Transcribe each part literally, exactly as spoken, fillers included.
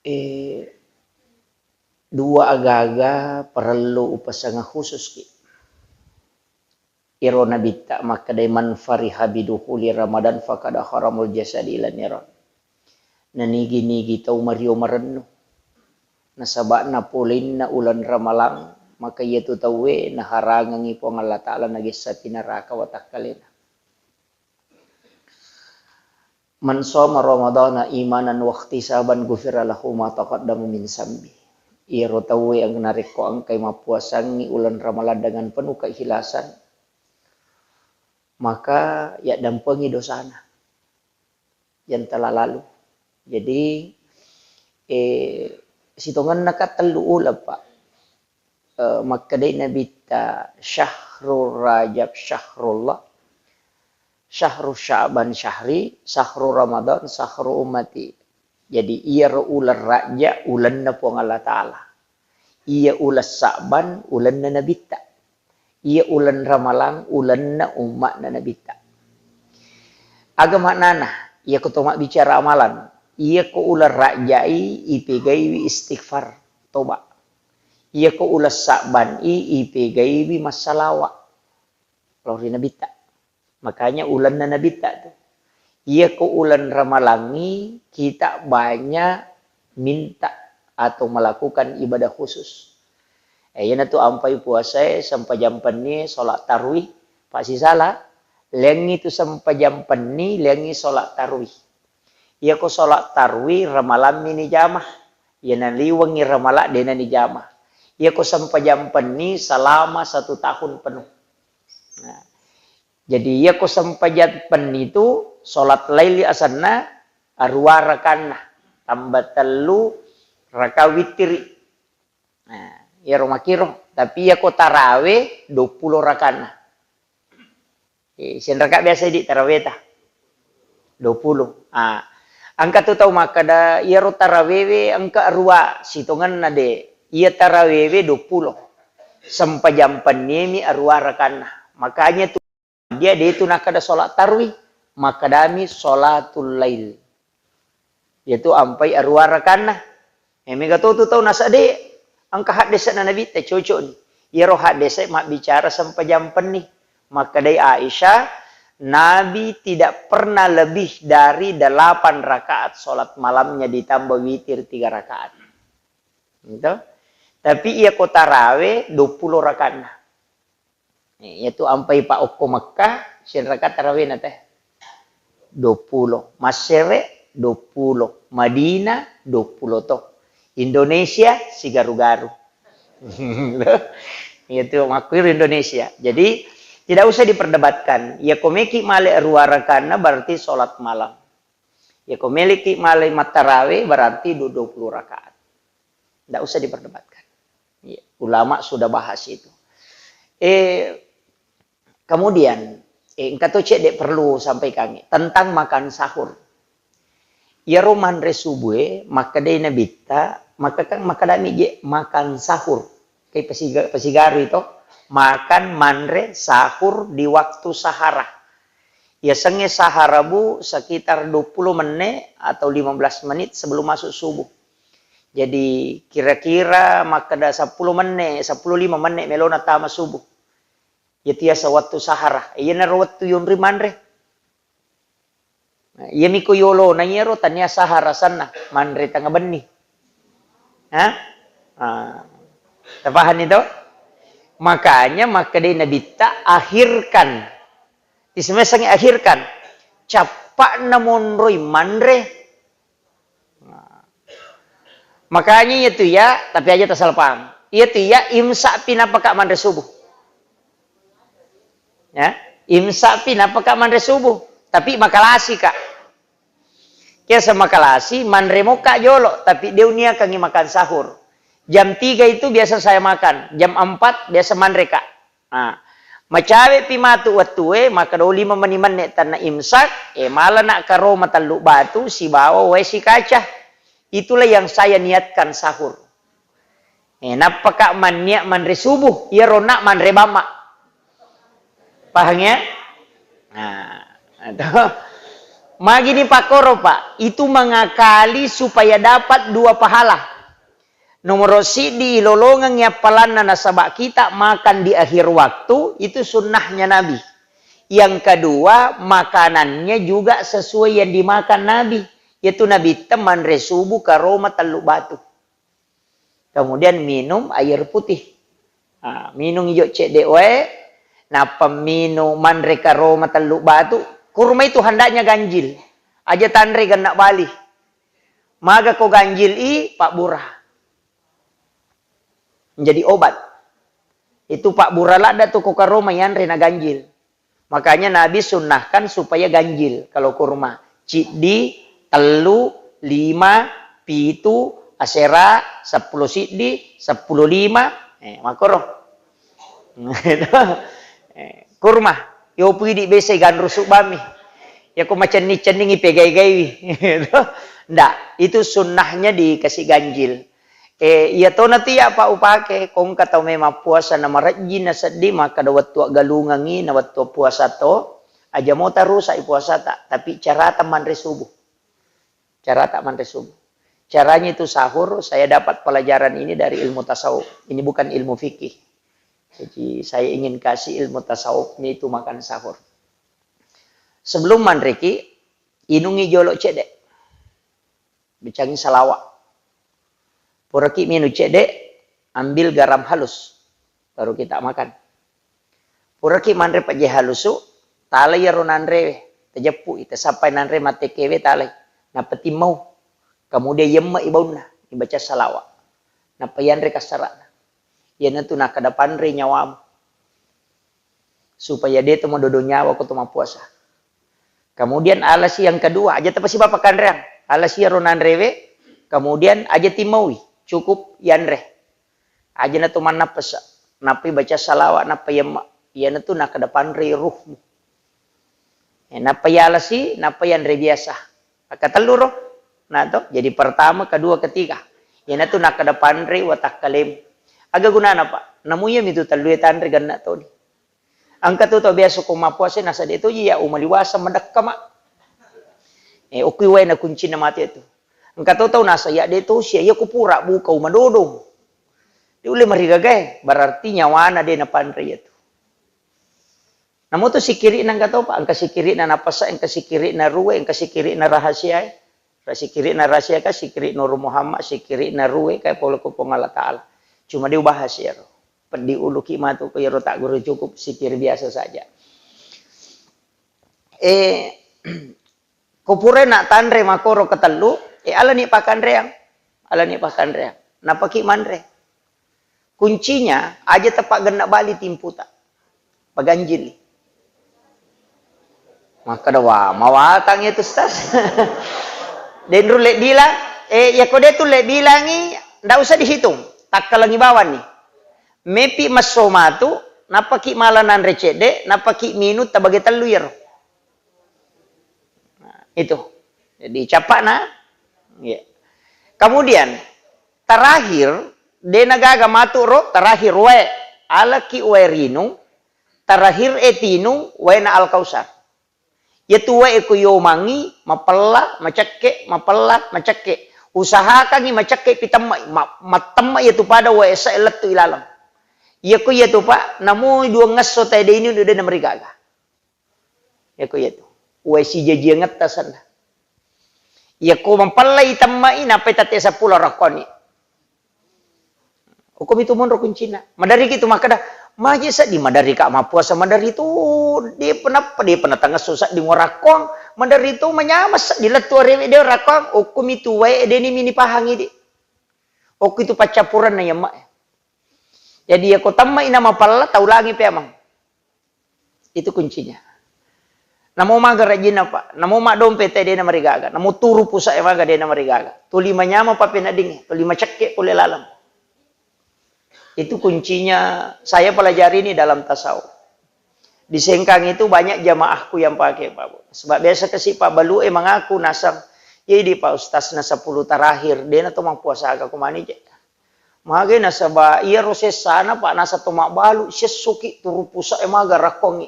Eh, dua agaga parellu upasengeng khususki. Iro Nabitta makkedai, "Man fariha bidukhuli Ramadan faqad haramul jasadi ila niran." Nanigi-nigi tau mario marennu nasaba napolinna uleng Ramalang, maka iyatu tauwe naharangengngi Puang Allah Ta'ala nagessapi naraka watakkalena. "Man shoma Ramadhana imanan wahtisaban ghufira lahu ma taqaddama min zambi." Iyaro tauwe ang-, narekko engkai mappuasangngi uleng Ramalang dengan penuh keikhlasan, maka yaddampengi dosana yang telah lalu. Jadi, eh, sitongenna ka tellu uleng, Pak. Eh, makkedai Nabitta, "Syahru Rajab syahrullah, syahru Sya'ban syahri, syahru Ramadan syahru ummati." Jadi, iyaro uleng Rajab ulenna Puang Allah Ta'ala. Iya uleng Sya'ban ulenna Nabitta. Iya uleng Ramalang ulenna umma'na Nabitta. Aga maknana? Iyako to mabbicara amalan, iyako uleng Rajai ipegaiwi istighfar, toba. Iyako uleng Sya'ban i ipegaiwi massalawa lao ri Nabitta. Makanya ulenna Nabitta tu. Iyako uleng Ramalangngi kita banyak minta atau melakukan ibadah khusus. Eh, iyanatu ampai puasae, sempajang pennie, sholat tarwih, Pak Sisala, lengngi tu sempajang penni, lengngi sholat tarwih. Iyako sholat tarwih ramalammi nijama, iyana liwengngi ramala dena nijama. Iyako sempajang penni selama satu tahun penuh. Nah, jadi iyako sempajang penni tu sholat laili asenna arua rakanna, tambah tellu raka wittiri. Nah, iyaro makiro. Tapi iyako tarawe duappulo rakanna. Eh, sianraka biasa di taraweta? Duappulo. Ah, engka tu tau makkeda, iyaro tarawewe engka arua, sitongenna de. Iya tarawewe duappulo. Sempajang penniemi arua rakanna. Makanya tu dia de tu nakkeda sholat tarwih, makkedami sholatul lail. Iyatu ampai arua rakanna. Eh, mega to tu tau nasade, engka haddese'na Nabitta cocokni. Iyaro haddese mabbicara sempajang penni. Makkedai Aisyah, Nabi tidak pernah lebih dari delapan rakaat sholat malamnya ditambah witir tiga rakaat. Gitu. Tapi iyako tarawe duappulo rakanna. Iyatu ampai pa okko Mekkah, sianraka tarawena teh? Duappulo. Massere, duappulo. Madinah, duappulo to. Indonesia, sigaru-garu. Iyatu makkuiro Indonesia. Jadi, tidak usah diperdebatkan. Iyako meki male arua rakanna berarti sholat malam. Iyako meleki male mattarawe berarti du-, duappulo rakaat. Ndak usah diperdebatkan. Iya, ulama sudah bahas itu. Eh, kemudian, eh, engka to cedde perlu sampaikan tentang makan sahur. Iyaro manre subuhe, makkedai Nabitta, maka kan makkedami je makan sahur. Kai pasiga-, pasigarui to, makan, manre, sahur di waktu sahara. Yasengnge sahara, Bu, sekitar duappulo menne atau lima belas menit sebelum masuk subuh. Jadi, kira-kira makkeda seppulo menne, seppulo lima menne melona tama subuh. Iyatu yaseng wettu sahara. Iyanaro wettu yonri manre. Nah, iyami ko yolona iyaro tania sahara asenna, manre tengnga benni. Hah? Ah. Tapahanni to? Makanya makkedai Nabitta, "Akhirkan." Isemesangngi akhirkan. Cappa'na monroi manre. Nah. Makanya iyatu ya, tapi aja tasalah paham. Iyatu ya, imsak pi napaka manre subuh. Ya, imsak pi napaka manre subuh. Tapi makalasi ka. Biasa makalasi, manre moka jolo, tapi de uniakangi makan sahur. Jam tiga itu biasa saya makan, jam empat biasa manre ka. Nah, macawepi matu wettue, makkeda lima meni menne tenna imsak, eh, malana karo matellu batu sibawa wae sikaca. Itulah yang saya niatkan sahur. Eh, nappaka manniat manre subuh, iyaro nak manre bamma. Paham ya? Nah, itu. Magini pakkoro, Pak, itu mengakali supaya dapat dua pahala. Nomoro siddi, ilolongengngi appalanna nasaba kita makan di akhir waktu, itu sunnahnya Nabi. Yang kedua, makanannya juga sesuai yang dimakan Nabi, yaitu Nabi manre subuh karoma tellu batu. Kemudian minum air putih. Ah, minung ijo cedde wae, nappa minung manre karoma tellu batu. Kurma itu hendaknya ganjil. Aja tanre genna bali. Maga ko ganjil i, pabbura. Menjadi obat. Itu pabbura ladda tu ko karoma yanre na ganjil. Makanya Nabi sunnahkan supaya ganjil kalau kurma. Ciddi, tellu, lima, pitu, asera, seppulo siddi, seppulo lima, eh, makoro. Eh, kurma, yopu idi bese ganrusu bami. Ya ko macenning-cenningi pegai-gaiwi. Ndak, itu sunnahnya dikasih ganjil. Eh, iya tona tu iya, Pak, upake, ko engka tau memang puasa na marejjing na seddi, makkeda wettu aggalungengngi na wettu puasa to, aja mo tarusak i puasata, tapi carata manre subuh. Carata manre subuh. Caranya itu sahur, saya dapat pelajaran ini dari ilmu tasawuf. Ini bukan ilmu fikih. Jadi, saya ingin kasih ilmu tasawufnya itu makan sahur. Sebelum manreki, inungi jolo cedde. Bicangi salawa. Puraki minung cedde, ambil garam halus, baru kita makan. Puraki manre pejje halusu, talai iyaro nanrewe, tajeppui, tasappai nanre mattekewe, talai. Nappa timmau. Kemudian yemme i baunna, ibaca salawa. Nappa yanre kassarana. Iyanatu nakkeda panre nyawamu. Supaya de to madodo nyawa ko to mappuasa. Kemudian alasi yang kedua, aja tapasiba pakkanreang. Alasi iyaro nanrewe, kemudian aja timmaui, cukup yanre. Aja na to mannappasa. Nappai baca salawa, nappa yemma. Iyanatu nakkeda panre ruhmu. Eh, nappa yalasi, nappa yanre biasa. Akkatellu ro. Nah, to. Jadi pertama, kedua, ketiga. Iyanatu nakkeda panre watakkalemu. Aga gunana, Pak? Namu iyami tu tellue tanre genna toni. Engka tu tau biasa ko mappuasa nasa de toji ya umaliwasa madekka, Mak. Eh, okui wae na kuncinna mate tu. Engka to tau nasa ya de tosi ya, iya ko pura buka umadodong. De ulle marigagae, berarti nyawana de napanre iya tu. Namo tu sikiri'na engka to, Pak, engka sikiri'na napasa, engka sikiri'na ruwe, engka sikiri'na rahasiae. Ra sikiri'na rahasia ka, sikiri Nur Muhammad, sikiri'na ruwe, kai pole ko Puang Allah Ta'ala. Cuma de ubahas iyaro. Peddi uluki matu ko iyaro tagguru, cukup sikir biasa saja. Eh, ko pura na tanre makoro ketellu, eh, alani pakkanreang. Alani pakkanreang. Napaki manre. Kuncinya, aja tapaggenna bali timputa. Paganjili. Makkeda, "Wah, mawatang itu, Ustaz." Denru le bilang, eh, ya ko de tu le bilangi, ndak usah dihitung. Takkalangi bawang ni. Mepi masso matu, napaki mala nanre cedde, napaki minung tabage tellu iyaro. Nah, itu. Jadi, capakna. Iya. Kemudian, terakhir, de nagaga matu ro, terakhir wae. Alaki wae rinung, terakhir e tinung, waena Al-Kausar. Iyatu wae ko yomangi, mapella, macekke, mapella, macekke. Usahakangi macekke pi temmai, ma-, mattemma iyatu pada wae esa lettu ilaleng. Iyako iyatu, Pak, namoi duangngesso tae de inung, de namarigaga. Iyako iyatu. Wae sijajiangetta senna. Iyako mapellai temmai, nappai tette seppulo rakkoni. Okkomi tu monro kuncinna. Maderriki tu makkeda, maje seddi maderri ka mappuasa, maderri tu de penappa, de pernah tangesso seddi ngorakkong, maderri tu manyameng seddi lettu arewe de rakkong, okkomi tu wae de ni mini pahangi de. Okko itu paccappurenna yamma. Jadi yako temmai na mapella, taulangi pe amang. Itu kuncinya. Namo maga rajinna, Pak. Namo maddompe te dena marigaga. Namo turu pusa'e maga dena marigaga. Tuli manyameng pappeneddingnge, tuli macekke pole laleng. Itu kuncinya saya pelajari ini dalam tasawuf. Di Sengkang itu banyak jamaahku yang pakai, Pak Bu. Sebab biasa kasi Pak Balu e mengaku nasang, "Iya idi Pak Ustaz na sepuluh terakhir, dena to mappuasa aga kumani je." Mage nasaba iyaro sessana, Pak, nasa to mabbalu, sessoki turu pusa'e maga rakkongngi.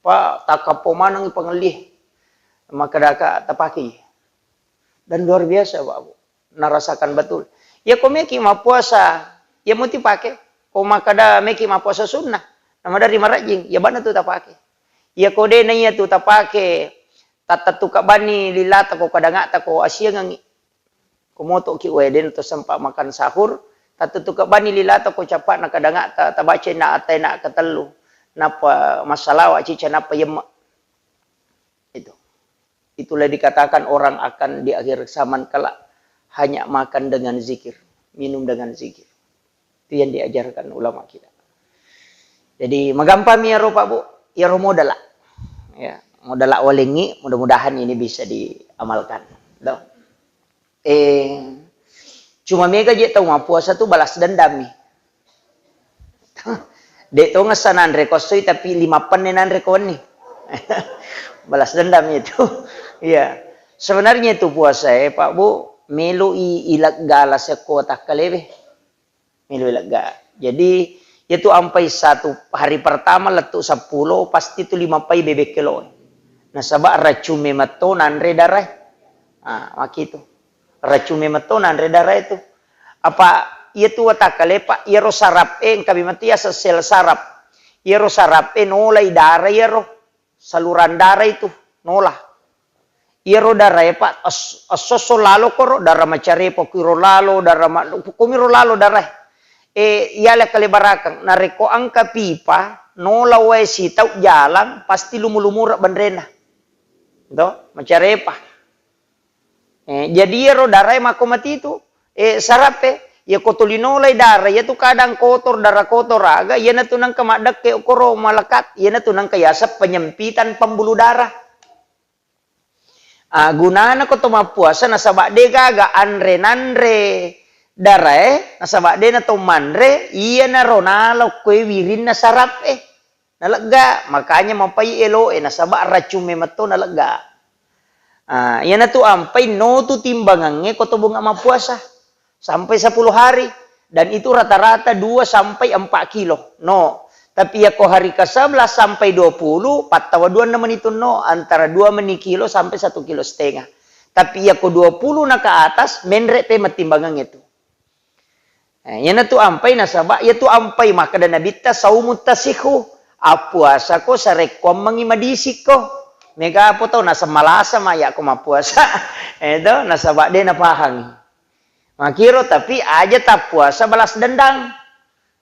Pak, takkappo manengngi pangellie. Makkadaka tapakei. Dan luar biasa, Pak Bu. Narasakan betul. Iya ko meki mappuasa, iya muti pake. Ko makkada meki mappuasa sunnah, namadari marajing, iya bana tu tapake. Iya ko de na iya tu tapake, tattettu kabani lilata ko kadangata ko asiangengi. Ko motoki wae den to sempa makan sahur, tattettu kabani lilata ko cappa na kadangata, tabaca na atai na ketellu. Nappa massalawa cica nappa yemma. Itu. Itulah dikatakan orang akan di akhir zaman kelak hanya makan dengan zikir, minum dengan zikir. Itu yang diajarkan ulama kita. Jadi, magampang mi iyaro, Pak Bu, iyaro modala. Ya, modala walengi, mudah-mudahan ini bisa diamalkan. Tuh. Eh, cuma mega je tau mappuasa tu balas dendam mi. De to ngessa nanre ko essoi, tapi lima penne nanre ko wenni. Balas dendam itu. Iya. Sebenarnya itu puasa, eh, Pak Bu, melo i ilegga la sekko takkalewe. Melo ilegga. Jadi, itu ampai satu hari pertama lettu seppulo, pasti tu lima pai bebek kelo. Nasaba racung memetto nanre darah. Ah, makitu. Racung memetto nanre darah itu. Apa iya tu watakkale, Pak, iyaro sarap e, engka memang tu yaseng sel sarap. Iyaro sarap e nolai darah iyaro, saluran darah itu nola. Iyaro darah e, Pak, es-, esso-esso lalo koro, darah macarepa kiro lalo, darah ma-, kumiro lalo darah e. E, iyala kalebarakeng, narekko engka pipa, nola wae sitau jalang, pasti lumu-lumura benrena. To, macarepa. Eh, jadi iyaro darae makko matitu, eh, sarape, iya ko tuli nolai dara, iya tu kadang kotor, dara kotor aga, iyanatu nengka maddekke okoro malekat, iyanatu nengka yaseng penyempitan pembuluh darah. Ah, gunana ko to mappuasa nasaba de gaga anre nanre darae, nasaba de na to manre, iyanaro nala okkoe wirinna sarape. Nalegga, makanya mapai eloe, nasaba racung memetto nalegga. Ah, iyanatu ampai notu timbangangnge ko to bunga mappuasa sampai sepuluh hari, dan itu rata-rata dua sampai empat kilo. No. Tapi iya ko hari ke sebelas sampai dua puluh, pattawa dua meni tu no, antara dua meni kilo sampai satu kilo setengah. Tapi iya ko dua puluh na ke atas, menre pe mattimbangangnge tu. Eh, iyanatu ampai nasaba, iyatu ampai makkeda Nabitta, "Saumu tasihu." Appuasako sarekkuammengngi madisikko. Mega apa tau naseng malasa ma iya ko mappuasa. Eh, to, nasaba de napahangi. Makiro, tapi aja tappuasa balas dendang.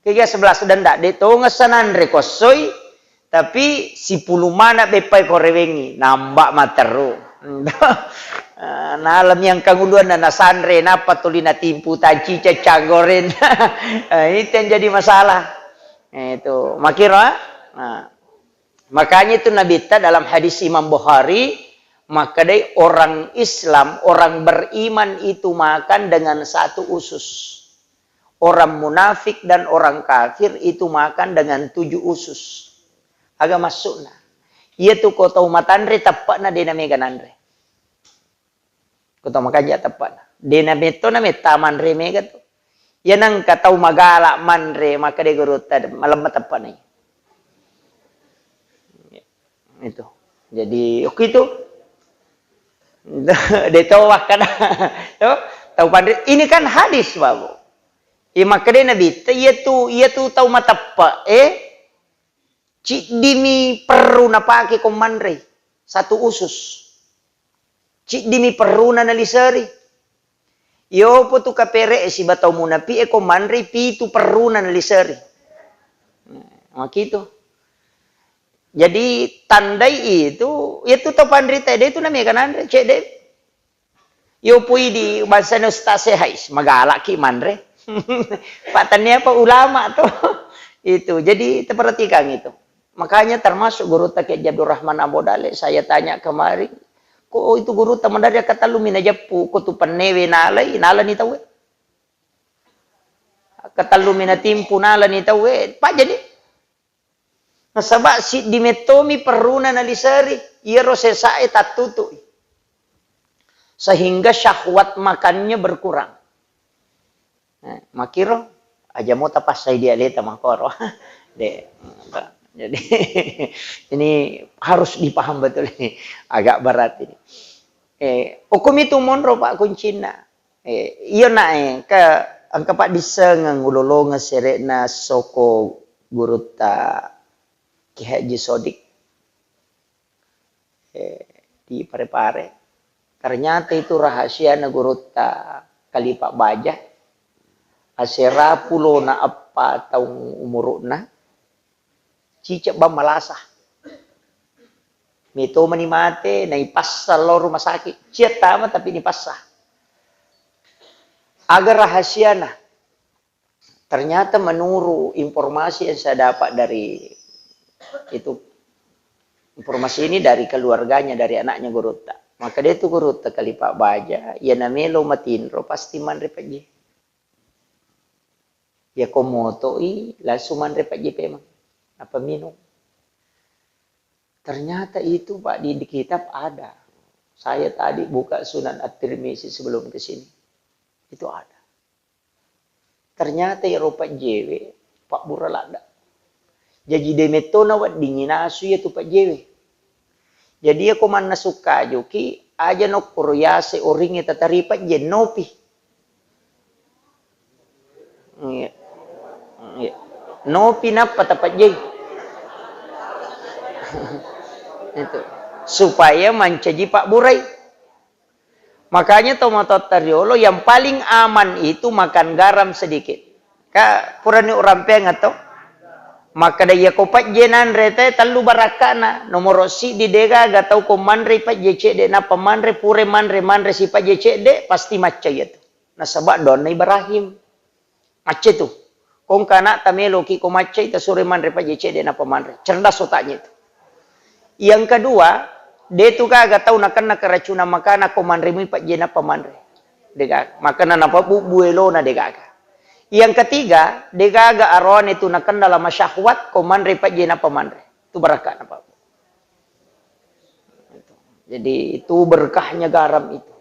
Kega sebelas dendang, de tongeng sananre kossoi, tapi sipulung mana beppai ko rewengngi, namba matteru. Eh, nalemi engkang uluanna nasanre, nappa tuli natimpu tancica canggoren. Eh, itu yang jadi masalah. Eh, itu. Makiro, ah. Nah, makanya itu Nabitta dalam hadis Imam Bukhari, makkedai orang Islam, orang beriman itu makan dengan satu usus. Orang munafik dan orang kafir itu makan dengan tujuh usus. Aga maksudna? Iyatu ko tau matanre teppe'na de namega nanre. Ko tau makanja teppe'na. De nametto nametta manre mega tu. Iya nengka tau magala manre, makkeda gurutta, malemma teppe'na. Itu. Jadi, oke itu. De tau wakkada. To, tau panre. Ini kan hadis, Babu. Iya makkeda Nabitta, iyatu, iyatu tau mateppe, eh, ciddimi perru napake ko manre. Satu usus. Ciddimi perruna naliseri. Iyopo tu kapere e siba tau munapi e ko manre pitu perruna naliseri. Nah, makitu. Jadi tandai itu, itu tau panrita de itu namega nanre, cedde. Yo pui di bangsana ustaz e, hais, magalaki manre. Pak tania apa ulama tuh. Itu. Jadi perhatikan itu. Makanya termasuk gurutta Kiai Abdul Rahman Ambo Dale, saya tanya kemarin, ko itu gurutta madari katellu mina jeppu, ko tu pennewe nalai, nalani tauwe. Katellu mina timpu nalani tauwe, pajani. Nasaba siddi mettomi perruna naliseri, iyaro sesae tattutui. Sehingga syahwat makannya berkurang. Eh, makiro, aja mo tapassai dialeta makoro. De, Jadi ini harus dipaham betul ini, agak berat ini. Eh, hukum itu monro, Pak, kuncinya. Eh, iyo, nak, eh, ke engka paddissengeng ulolongeng sere'na soko gurutta Ki Haji Sodik. Eh, di Parepare. Ternyata itu rahasiana gurutta Khalifah Baja. Asera pulona eppa taung umuru'na, cicek bang malasa. Meto mani mate, naipassa lao rumah sakit. Cia tama tapi nipassa. Aga rahasiana? Ternyata menurut informasi yang saya dapat dari itu, informasi ini dari keluarganya, dari anaknya gurutta. Maka dia itu gurutta Khalifah Baja, iya namelo matinro pasti manre pejje. Ya ko motoi langsung manre pejje pemang. Apa minum? Ternyata itu, Pak, di, di kitab ada. Saya tadi buka Sunan At-Tirmizi sebelum ke sini. Itu ada. Ternyata iyaro pejjewe pabbura ladde. Jaji de metto naweddingi nasu iyatu pejjewe. Jadi iyako mannasu kajuki, aja nokkoro yase oringnge tatari pejje, nopi. Iya. Iya. Nopi nappa tapejjei. Itu. Supaya mancaji pabburai. Makanya tomatoatta riolo yang paling aman itu makan garam sedikit. Ka purani urampeang atau? Makkeda iyako pejje nanre te tellu barakkana. Nomoro siddi degaga tau ko manre pejje cedde nappa manre, pura manre, manre si pejje cedde, pasti macca iyatu. Nasaba doanna Ibrahim. Macca tu. Ko engka anakta meloki ko maccai, tasuroi manre pejje cedde nappa manre. Cerdas otaknya itu. Yang kedua, de tu gaga tau nakenna keracunan makanan ko manre mui pejje nappa manre. Degaga. Makana napabubbu elona degaga. Yang ketiga, degaga aroane tu nakenna lama syahwat ko manre pejje nappa manre. Tu barakka napabbu. Jadi itu berkahnya garam itu.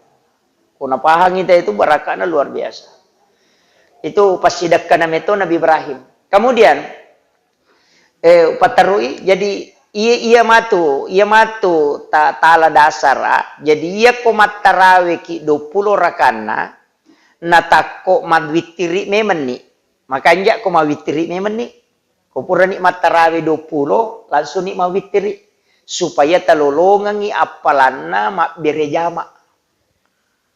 Ko napahangi te itu barakana luar biasa. Itu passidekkana meto Nabi Ibrahim. Kemudian, eh, paterui, jadi iya, iya matu, iya matu ta-, tala dasara. Jadi iya ko mattaraweki dua puluh rakanna, natakko mawittiri memenni. Makanja ko mawittiri memenni. Ko purani mattarawe dua puluh, langsungni mawittiri. Supaya talolongengi appalanna mabbere jama.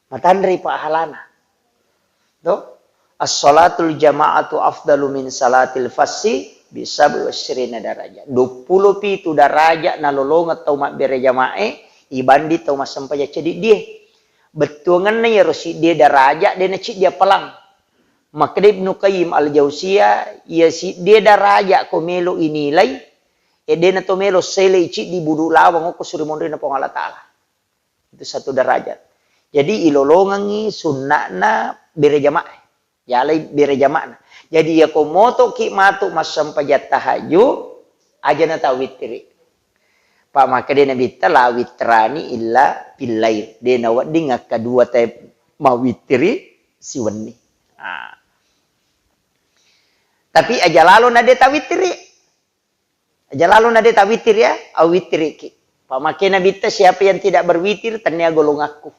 Matanrei pahalana. To? As-salatul jama'atu afdalu min salatil fassi bisab'i wasyirina darajah. Dua puluh pitu darajah nalolongeng tau mabbere jama'e, ibanding tau massempajang cediddie. Bettuangenna iyaro siddie darajah, de naciddi appalang. Makkeda Ibnu Qayyim Al-Jauziyah, iya siddie daraja ko melo inilai, e dena to melo selei ciddi budu lawang okko suri monrina Puang Allah Ta'ala. Itu satu derajat. Jadi ilolongengi sunna'na bere jamaah. Yalai bere jama'na. Jadi iya ko motoki matu massempajang tahajud, aja na tawittiri. Pak, makkeda Nabitta, "La witrani illa fil lail." De nawedding akkadua te mawittiri siwenni. Ah. Tapi aja lalo na de tawittiri. Aja lalo na de tawittiri ya, awittiriki. Pak, makkeda Nabitta, "Siapa yang tidak berwitir, tennia golongakku."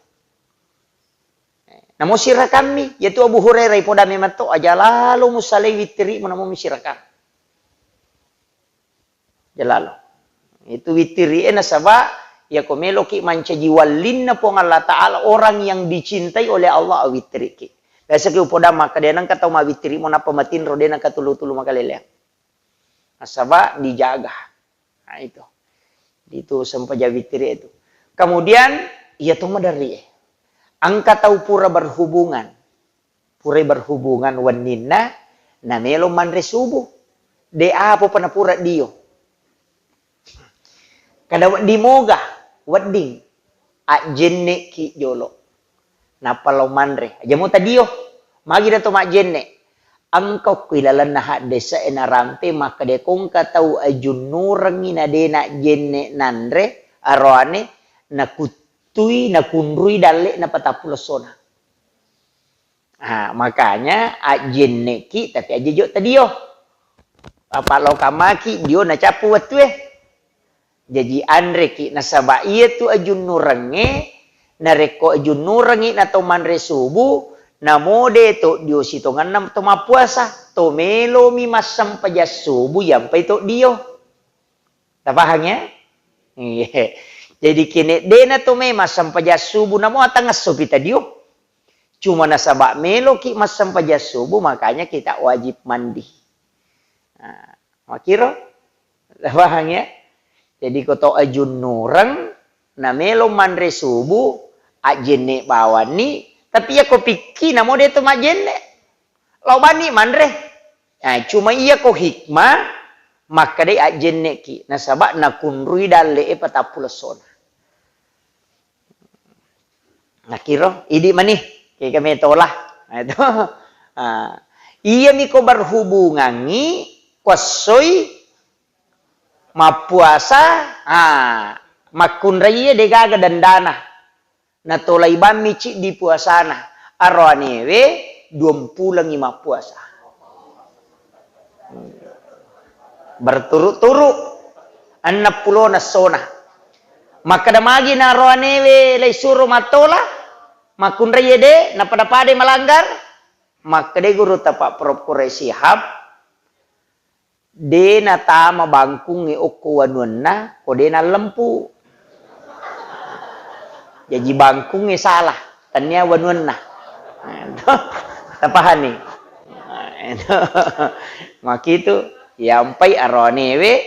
Namo sirakammi, yaitu Abu Hurairah ipoda memang to, aja lalo musalai wittirimu namo musirakang. Jalalo. Itu wittiri e nasaba, iya ko meloki mancaji wallinna Puang Allah Ta'ala, orang yang dicintai oleh Allah, awittiriki. Biasa ki upoda makkeda, de nengka tau mawittiri mo nappa matinro, de nengka tulu-tulu makaleleang. Nasaba dijaga. Nah, itu. Itu sempajang wittiri itu. Kemudian, iya to maderri e. Engka tau pura berhubungan. Purai berhubungan wenninna, namelo manre subuh. De apa pa napura dio. Kada wedding moga, wedding. Ajjenneki jolo. Nappa lao manre. Aja mo tadio. Magi dato majjenne. Engka okko ilalenna haddese e narampe makkeda ko engka tau ajunnurengngi na de najjenne nanre, aroane nakuttui, nakunrui dalle na patappulo essona. Ah, makanya ajjenneki, tapi aja jo tadio. Apa lokang maki dio nacappu wettue. Jaji anreki nasaba iyatu ajunnurengnge, narekko ajunnurengngi na to manre subuh, namo de to dio sitongenna to mappuasa, to melomi massempajang subuh yampai to dio. Tapahang ya? Iya. Jadi kene dena to mai massempajang subuh namo atangesso pita dio. Cuma nasaba meloki massempajang subuh, makanya kita wajib mandi. Nah, makiro? Pahang ya? Jadi ko to ajunnureng, na melo manre subuh, ajjenne bawanni, tapi ya ko pikki namo de to majjenne. Lao banni manre. Nah, cuma iya ko hikmah, makkedai ajjenneki, nasaba nakunrui dalle e patappulo essona. Nakiro, idi mani, kega metola. Nah, itu. Ah, iyami ko berhubungangi, kuassoi mappuasa, ah, makkunraiye degaga dendana. Natolai bammi ciddi puasana. Aroanewe duampulengi mappuasa. Berturut-turut enneppulona essona. Makkeda magi na roanewe leisuro mattola, makkunraiye de, napada-padai malanggar? Makkeda guru tapa Prof Quraish Shihab, de natama bangkungnge okko wanuanna, ko de nallempu. Jaji bangkungnge salah, tennia wanuanna. Nah, itu. Tapahani? Nah, itu. Makitu, yampai aroanewe,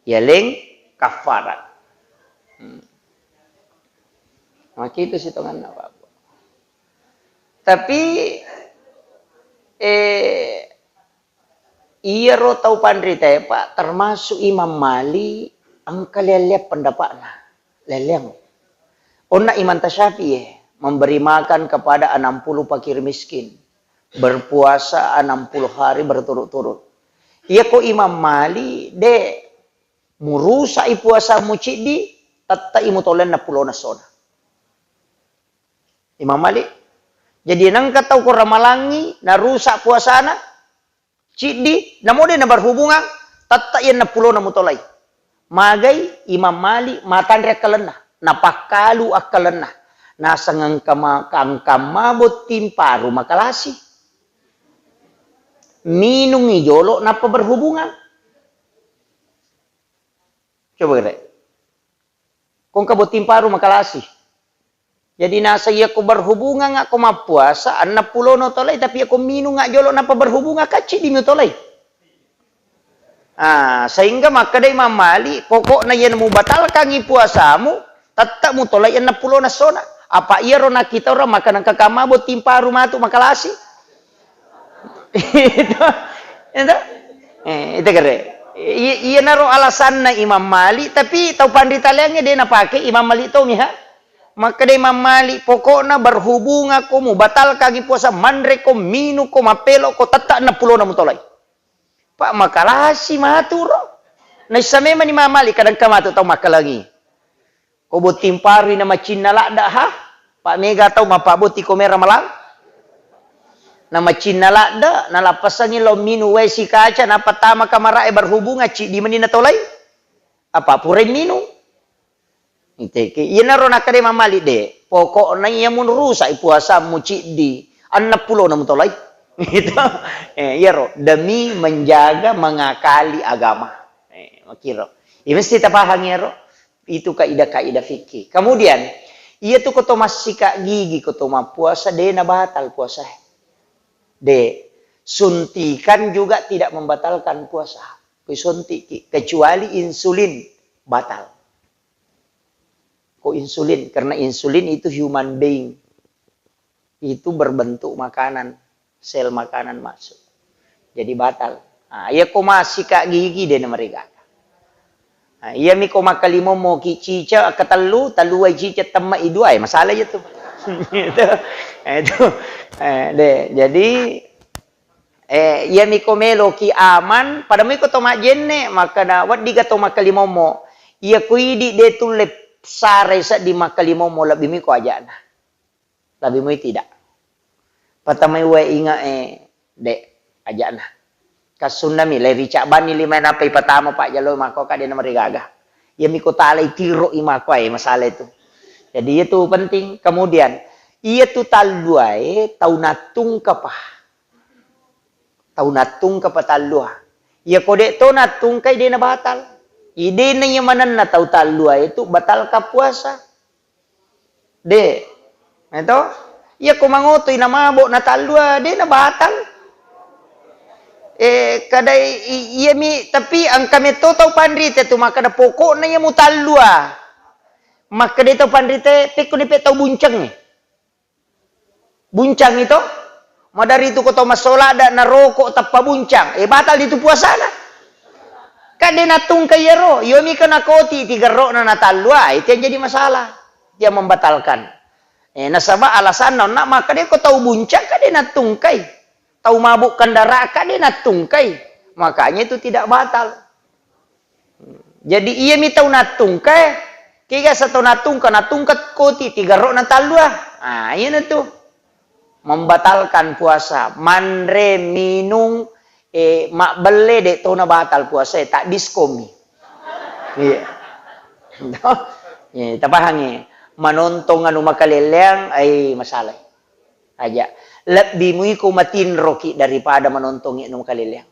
yaleng kaffarat. Hmm. Makitu sitonganna, Pak. Tapi, eh, iyaro tau panritae, Pak, termasuk Imam Malik, engka lea-lea pendapatna. Lea-leang. Onna Imam Tasyafi'i, eh, memberi makan kepada enam puluh fakir miskin, berpuasa enam puluh hari berturut-turut. Iya ko Imam Malik, de, murusai puasamu ciddi, tettai mutolai enneppulona essona. Imam Malik. Jadi nengka tau ko ramalangi, narusak puasana, ciddi, namo de naberhubungang, tetta iya enneppulona mutolai. Magai Imam Malik matanre akkalenna, napakkalu akkalenna. Naseng engka ma-, engka ma botting paru makalasi. Minungi jolo nappa berhubungan. Coba kere. Ko engka botting paru makalasi. Jadi naseng iya ko berhubungang ko mappuasa, enneppulona tolai, tapi iya ko minung jolo nappa berhubungang, kacci dimi tolai. Ah, sehingga makkeda Imam Malik, pokokna iya mubatalkangi puasamu, tetta mutolai enneppulona essona. Apa iyaro nakkita orang makkeda engka kamma botting paru matu makalasi. Itu, itu, eh, itu kere. I-, iyanaro alasanna Imam Malik, tapi tau panrita leangnge de napake Imam Malik tomi ha. Makkeda Imam Malik, pokokna berhubungang ko, mubatalkangi puasa, manre ko, minung ko, mappelo ko, tetta enneppulona mutolai. Pak makalasi matu ro. Naissa memang Imam Malik kadang ka matu tau makkalangi. Ko botting parui na macinna ladda ha? Pak mega tau mappabotti ko mera malang. Na macinna ladda, nalappasangi lao minung wae sikaca, nappa tama kamarae berhubungan, ciddi meni natolai. Apa purai minung? Iteke. Iyanaro nakkeda Imam Malik de. Pokokna iya munrusai puasamu ciddi, enneppulona mutolai. Gitu. Eh, iyaro demi menjaga, mengakali agama. Eh, makiro. Iya mesti tapahang iyaro. Itu kaidah-kaidah fikih. Kemudian, iya tu koto massika gigi, koto mappuasa, de nabatal puasa. De, suntikan juga tidak membatalkan puasa. Kui suntiki, kecuali insulin, batal. Ko insulin, karena insulin itu human being. Itu berbentuk makanan, sel makanan masuk. Jadi batal. Nah, iya ko massika gigi de na maregata. Nah, iya mi ko makkalimommo ki cica, ketellu, tellu ai cica temma i dua, eh, masalah iya tu. Itu, eh, itu, eh, de. Jadi, eh, iya mi ko melo ki aman, pada mi ko to majenne, makkada weddiga to makkalimommo. Iya ko idi de tulle sarai seddi makkalimommo, lebbi mi ko ajana. Tapi mui tidak. Patamai wae inga e, dek, ajana. Kassunnami, le ricabbanni lima nappa ipatama pajjalo mako ka de' namarigaga. Iyami ko talai tiro i mako e masalah itu. Jadi itu penting. Kemudian, iya tu talluae tau nattungkapa. Tau nattungkapa tallua. Iya ko de' to nattungkai de' nabatal. Idena iya manenna tau talluae tu batalka puasa. De'. Eto? Iya ko mangotoi na mabo' na tallua, de' na batal. Eh, kada i-, i-, iyami, tapi engka metto tau panrita tu makkada pokokna iya mutallua. Makkada tau panrita, pekko ni pe tau buncengnge. Buncang ito? Madari tu ko tau massola da naroko tappa buncang. Eh, batal ditu puasana. Kan de' nattungkai iyaro. Iyomi ka nakoti tigerro'na na tallua, itu yang jadi masalah. Dia membatalkan. Eh, nasaba alasanna onna makkada ko tau buncang ka de' nattungkai. Tau mabuk kendaraan ka de' nattungkai. Makanya itu tidak batal. Jadi iyami tau nattungka, kega sa tau nattungka, nattungka koti tigerro'na tallua. Ah, iyana tu. Membatalkan puasa, manre, minung, eh, mabbelle de' to nabatal puasa, eh, tak diskomi. Iya. Iya, tapahangi. Manontong anu makaleleang, ai masalah. Aja. Lebbi muiko matinroki daripada manontongi anu makaleleang.